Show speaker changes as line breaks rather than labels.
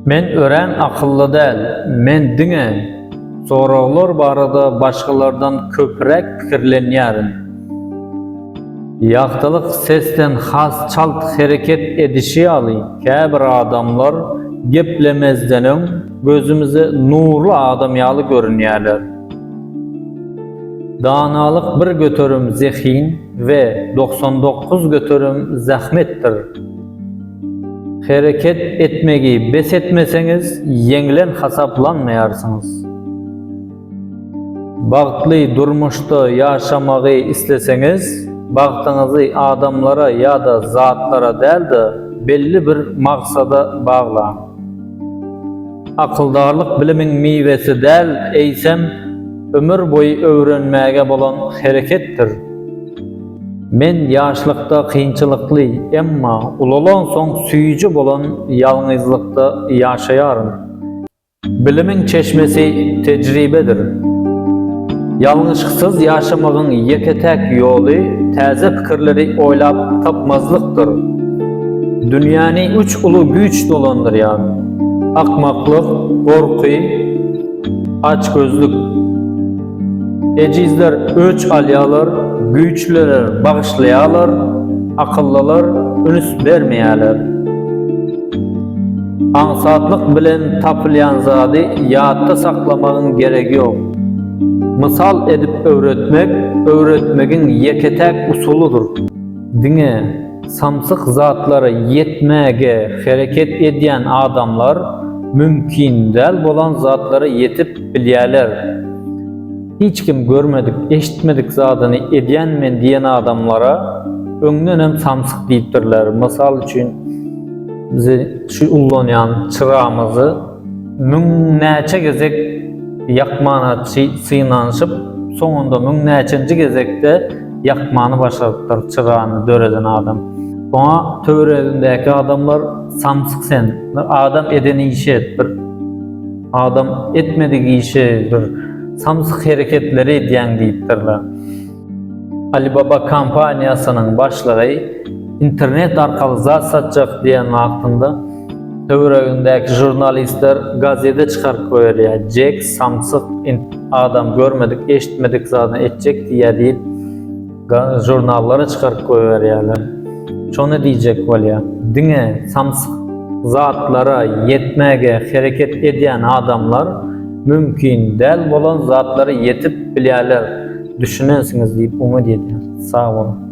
Men örän akylly däl, men diňe soraglar barada başgalardan köpräk pikirlenýärin. Ýagtylyk sesden has çalt hereket edişi ýaly, käbir adamlar geplemezden öň gözümize nurly adam ýaly görünýärler. Danalyk 1% zehin we 99% zähmetdir. Hereket etmegi bes etmeseňiz, ýeňlen hasaplanmaýarsyňyz. Bagtly durmuşda ýaşamagy isleseňiz, bagtyňyzy adamlara ýa-da zatlara däl-de, belli bir maksada baglaň. Akyldarlyk bilimiň miwesi däl, eýsem, ömür boýy öwrenmäge bolan hereketdir. Men ýaşlykda kynçylykly, emma ulalansoň süýji bolan ýalňyzlykda ýaşaýaryn. Bilimiň çeşmesi tejribedir. Ýalňyşsyz ýaşamagyň ýeke-täk ýoly täze pikirleri oýlap tapmazlykdyr. Dünýäni üç uly güýç dolandyrýar, akmaklyk, gorky, açgözlük. Ejizler öç alýarlar, güýçliler bagyşlaýarlar, akyllylar üns bermeýärler. Aňsatlyk bilen tapylýan zady ýatda saklamagyň geregi ýok. Mysal edip öwretmek, öwretmegiň ýeke-täk usulydyr. Diňe samsyk zatlara ýetmäge hereket edýän adamlar mümkin däl bolan zatlara ýetip bilýärler. Hiç kim görmedik, eşitmedik zadyny edýän men diýen adamlara öňdenem samsyk diýipdirler. Mysal üçin, bizi şu ullanýan çyramyzy müňnäçe gezek ýakmana synanyşyp, soňunda müňnäçenji gezekde ýakmany başarypdyr çyrany döreden adam. Oňa töweregindäki adamlar samsyk sen, bir adam eden işi et, bir adam etmedik işi, bir samsyk hereketleri edýäň diýipdirler. Alibaba kompaniýasynyň başlygy internet arkaly zat satjak diýen wagtynda töweregindäki žurnalistler gazede çykaryp goýberýär. Jek samsyk adam görmedik, eşitmedik zadyny etjek diýýär diýip žurnallara çykaryp goýberýärler. Şony diýjek bolýar. Diňe samsyk zatlara ýetmäge hereket edýän adamlar mümkin däl bolan zatlara ýetip bilýärler. Düşünensiňiz diýip umyt edýän. Sag boluň.